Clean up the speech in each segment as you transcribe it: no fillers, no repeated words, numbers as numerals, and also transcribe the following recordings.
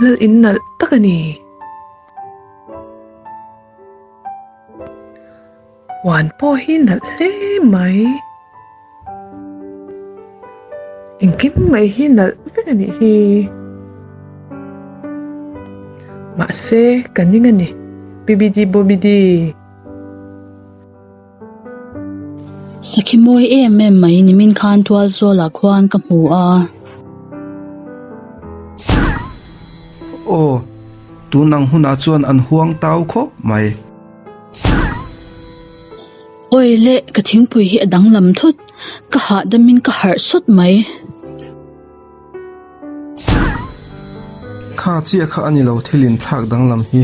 Lal in nalh tak a ni. Huan pawh hi nalh hle mai. Engkim mai hi nalh vek a nih hi. Mahse, ka ning a ni. Bibidi bobidi. Sakhi mawi em em mai nimin khan tual zawlah khuan ka hmu a. Aw, tun ang hunah chuan an huang tau khawp mai. Awi le, ka thingpui hi a danglam thut, ka hahdamin ka harh sawt mai. Kha chiah kha a ni lo thil inthlak danglam hi.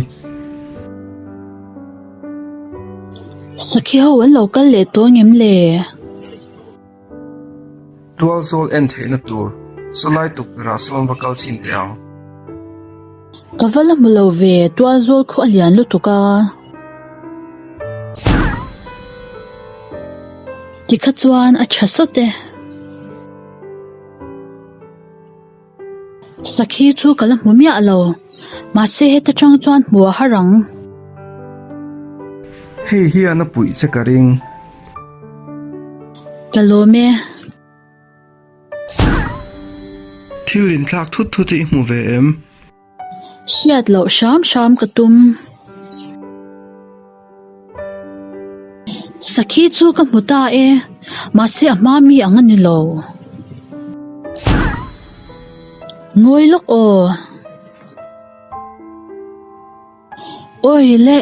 Sakhi ho an lo kal leh tawh ngem le? Tual zawl en theihna tur sawlai tukverh ah sawn va kal chhin teh ang. Ka va la hmu lo ve, tual zawl khu a lian lutuk a. Tikha chuan a tha sawt e. Sakhi chu ka la hmu miah lo, mahse heta tang chuan hmu a har ang. Hei hian a puih che ka ring. Ka lawm e. Thil inthlak thut thut hi i hmu ve em? Hriat loh hram hram ka tum. Sakhi chu ka hmu ta e, mahse a hma mi ang a ni lo. Ngawi lawk aw. Awi le,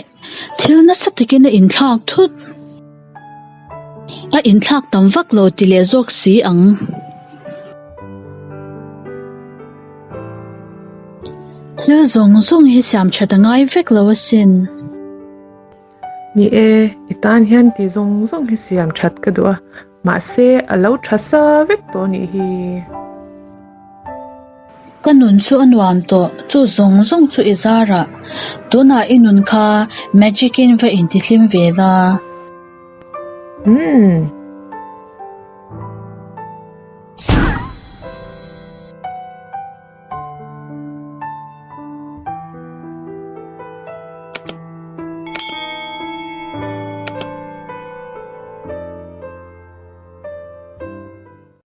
thil nasa takin a inthlak thut. A inthlak tam vak lo ti leh zawk si ang. Thil zawng zawng hi siam that a ngai vek lo asin. Ni e, i tan hian ti zawng zawng hi siam that ka duh a, mahse a lo tha sa vek tawh anih hi. Ka nun chu a nuam tawh, chu zawng zawng chu i zar ah. Tunah i nun kha magic in va intihlim ve la. Umm.